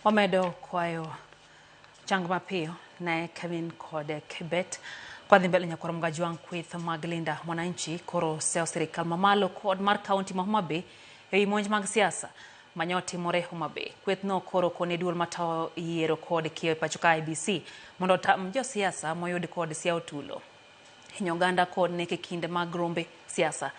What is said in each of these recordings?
Wamedo kwayo chang mapiyo ne Kevin kod Kibet. Kwa dhi mbele nyakwar Mgajwang' kweth mag Linda Mwananchi koro seyo sirikal mamalo kod mar kaunti ma Homa Bay ewi monj mag siasa manyotimore Homa Bay. Kwethno koro kone duol matayo yiero kod kiyo e pacho ka IEBC mondo otam josiasa moyud kod siao tulo. Hinyo oganda kod nek e kinde mag rombe siasa.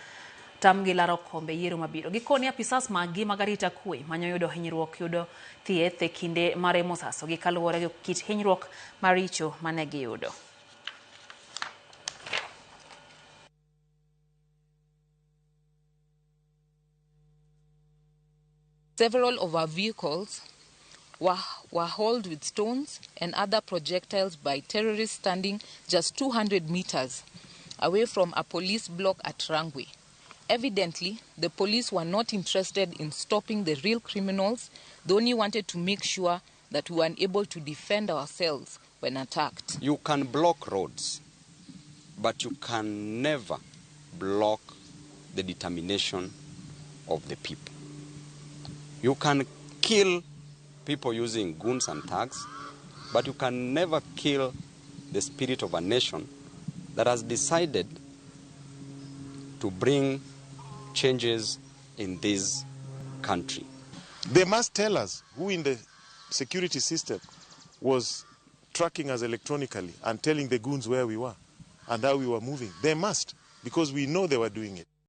Tamgi laro kombe yiero mabiro. Gikoni apisas maggi mag arita kwe manyoyudo hinyruok yudo thieth e kinde maremo osasogi kaluwore gi kit hinyruok maricho mane giyudo. Several of our vehicles were hauled with stones and other projectiles by terrorists standing just 200 meters away from a police block at Rangwe. Evidently, the police were not interested in stopping the real criminals. They only wanted to make sure that we were unable to defend ourselves when attacked. You can block roads, but you can never block the determination of the people. You can kill people using guns and thugs, but you can never kill the spirit of a nation that has decided to bring changes in this country. They must tell us who in the security system was tracking us electronically and telling the goons where we were and how we were moving. They must, because we know they were doing it.